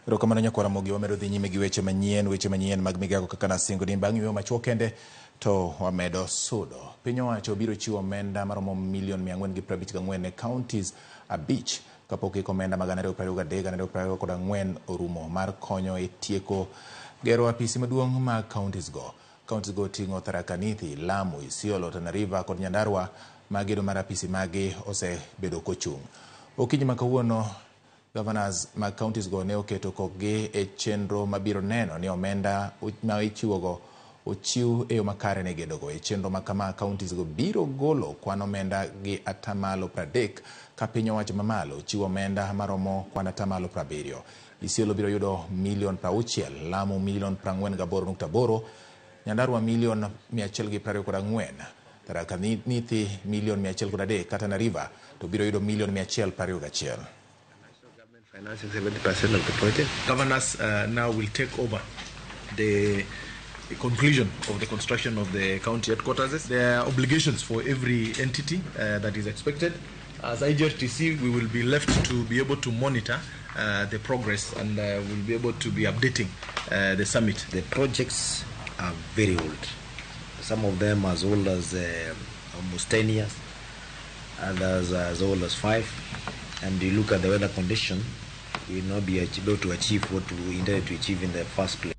Rokamano nyako Ramogi wamedo dhi nyime gi weche manyien mag migago kaka nasingo ni bang' yweyo machuok kende to wamedo sudo. Piny owacho biro chiwo omenda maromo milion 454 ne kaontis abich kapok iko omenda mag 2023-2024 orumo mar konyo e tieko gero apisi maduong' mag kaontis go. Kaontis go ting'o Tharaka Nithi, Lamu, Isiolo, Tana River kod Nyandarua ma gedo mar apisi magi osebedo kochung'. Okinyi ma kawuono governors mag counties go ne oketo kokgi e chenro mabiro neno ni omenda ma ichiwogo ochiw e yo makare ne gedogo. E chenro ma kama counties go biro golo kwan omenda gi atamalo 30 ka piny owacho mamalo chiwo omenda maromo kwan atamalo 70. Isiolo biro yudo milion 60, Lamu milion 48.8, Nyandarua milion 124, Tharaka Nithi milion 103 kata Tana River to biro yudo milion 121. Financing 70% of the project. Governors now will take over the conclusion of the construction of the county headquarters. There are obligations for every entity that is expected. As IGRTC, we will be left to be able to monitor the progress and we'll be able to be updating the summit. The projects are very old. Some of them as old as almost 10 years, others as old as 5. And you look at the weather condition, we will not be able to achieve what we intended to achieve in the first place.